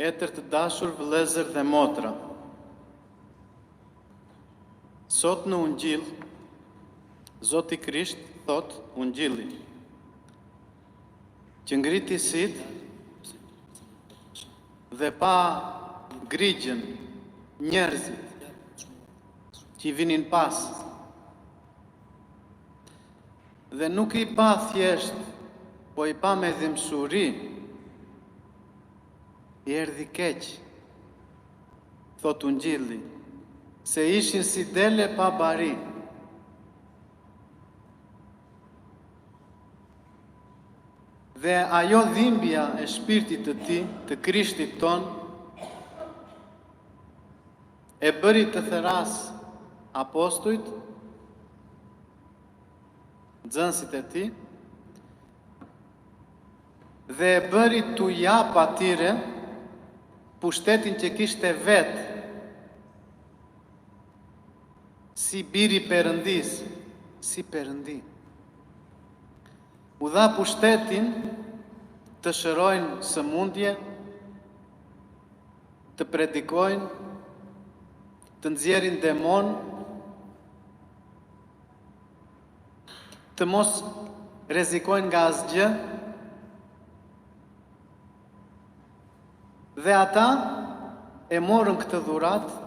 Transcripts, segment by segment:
Etër të dashur vëllezër dhe motra. Sot në Ungjill, Zoti Krisht thotë Ungjilli, që ngriti sytë dhe pa grigjën njerëzit që i vinin pas. Dhe nuk i pa thjesht, po i pa me dhimbsuri. I erdhi keq, thotë Ungjilli, se ishin si dele pa bari. Dhe ajo dhimbja e shpirtit të tij, të Krishtit tonë, e bëri të thërrasë apostujt, nxënësit e tij, dhe e bëri t'u japë atyre pushtetin që kishte vetë si biri i Perëndisë, si Perëndi. U dha pushtetin të shërojnë sëmundje, të predikojnë, të nxjerrin demonë, të mos rrezikojnë nga asgjë, dhe ata e morën këtë dhuratë,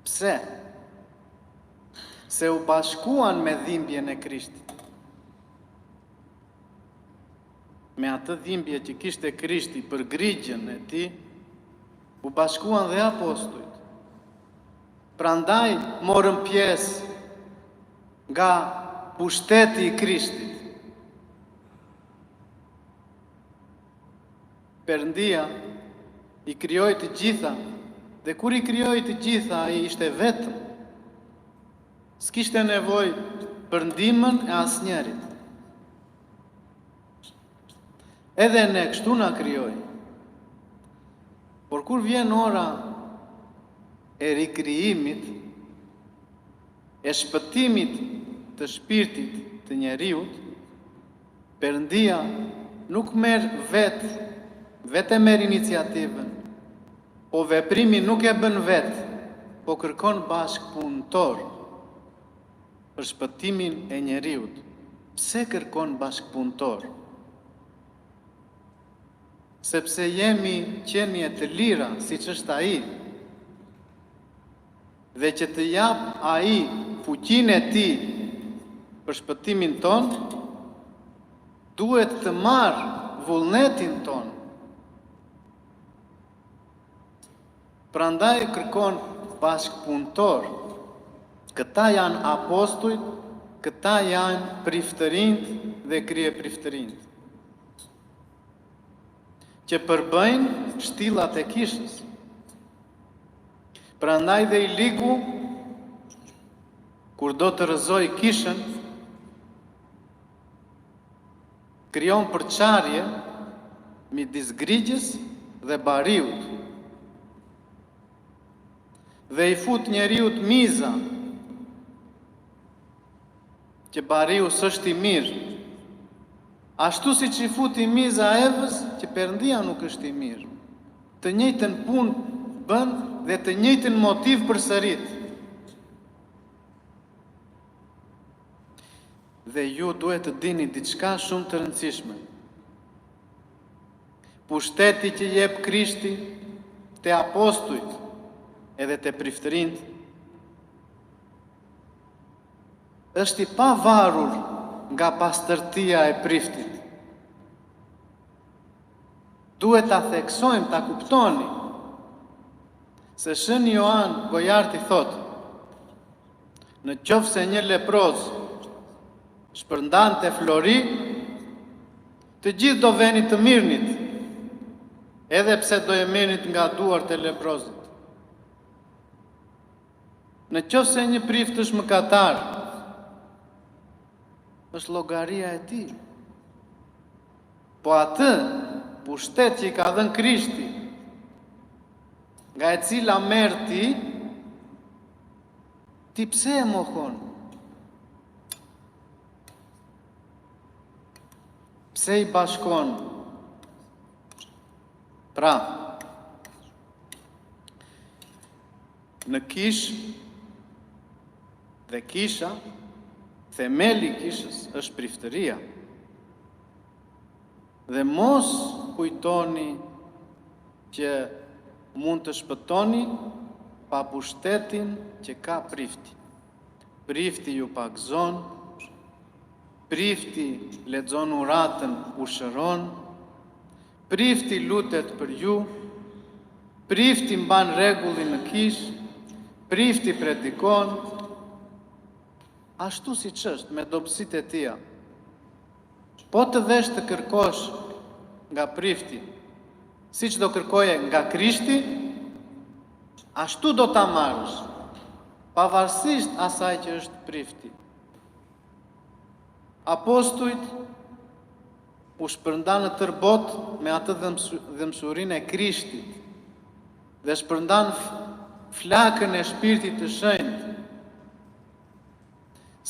pse? Se u bashkuan me dhimbjen e Krishtit. Me atë dhimbje që kishte Krishti për grigjën e tij, u bashkuan dhe apostujt. Prandaj morën pjesë nga pushteti i Krishtit. Perëndia i krijoi të gjitha dhe kur i krijoi të gjitha ai ishte vetëm. S'kishte nevojë për ndihmën e asnjërit. Edhe ne kështu na krijoi. Por kur vjen ora e rikrijimit, e shpëtimit të shpirtit të njeriut, Perëndia nuk merr vetë, vetë e merr iniciativën, po veprimin nuk e bën vetë, po kërkon bashkëpunëtor për shpëtimin e njeriut. Pse kërkon bashkëpunëtor? Sepse jemi qenie të lira, siç është ai. Dhe që të japë ai fuqinë e tij për shpëtimin tonë, duhet të marrë vullnetin tonë. Prandaj kërkon bashkëpunëtor. Këta janë apostujt, këta janë priftërinjtë dhe kryepriftërinjtë. Që përbëjnë shtyllat e kishës. Prandaj dhe i ligu, kur do të rrëzojë kishën, krijon përçarje midis grigjës dhe bariut. Dhe i fut njeriut miza, që bariu s'është i mirë, ashtu siç i futi miza Evës që Perëndia nuk është i mirë. Të njëjtën punë bën dhe të njëjtin motiv përsërit. Dhe ju duhet të dini diçka shumë të rëndësishme. Pushteti që jep Krishti te apostujt edhe te priftërinjtë është i pavarur nga pastërtia e priftit. Duhet ta theksojmë, ta kuptoni, se Shën Joan Gojarti thotë, në qoftë se një leproz shpërndante flori, të gjithë do venit të mirrnit, edhe pse do e merrnit nga duart e leprozit. Në qoftë se një prift është mëkatar, është llogaria e tij. Po atë pushtet që i ka dhënë Krishti, nga e cila merr ti, ti pse e mohon? Pse i bashkon? Pra, Në kishë dhe kisha, themeli i kishës është priftëria. Dhe mos kujtoni që mund të shpëtoni pa pushtetin që ka prifti. Prifti ju pagëzon, prifti lexon uratën, u shëron, prifti lutet për ju, prifti mban rregullin në kishë, prifti predikon, ashtu siç është me dobësitë e tija. Po të vesh të kërkosh nga prifti, siç do kërkoje nga Krishti, ashtu do ta marrësh, pavarësisht asaj që është prifti. Apostujt u shpërndanë në tërë botë me atë dhembshurinë e Krishtit dhe shpërndanë flakën e shpirtit të shenjtë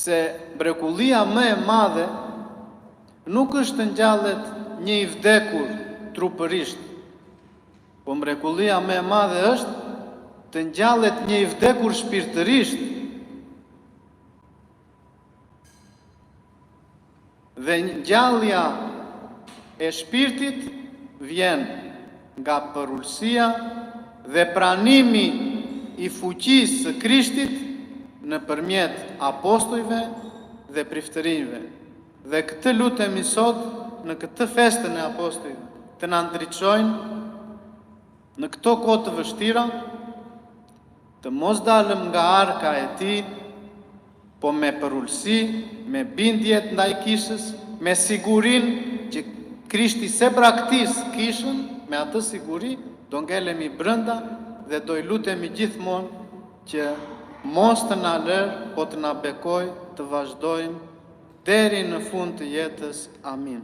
Se mrekullia më e madhe nuk është të ngjallet një i vdekur trupërisht, po mrekullia më e madhe është të ngjallet një i vdekur shpirtërisht. Dhe ngjallja e shpirtit vjen nga përulësia dhe pranimi i fuqisë së Krishtit nëpërmjet apostujve dhe priftërinjve. Dhe këtë lutemi sot në këtë festën e apostujve, të na ndriçojnë Në këto kohë të vështira, të mos dalëm nga arka e tij, po me përulësi, me bindje ndaj kishës, me sigurinë që Krishti s'e braktis kishën, me atë siguri do ngelemi brenda dhe do i lutemi gjithmonë që mos të na lërë, po të na bekojë të vazhdojmë deri në fund të jetës. Amin.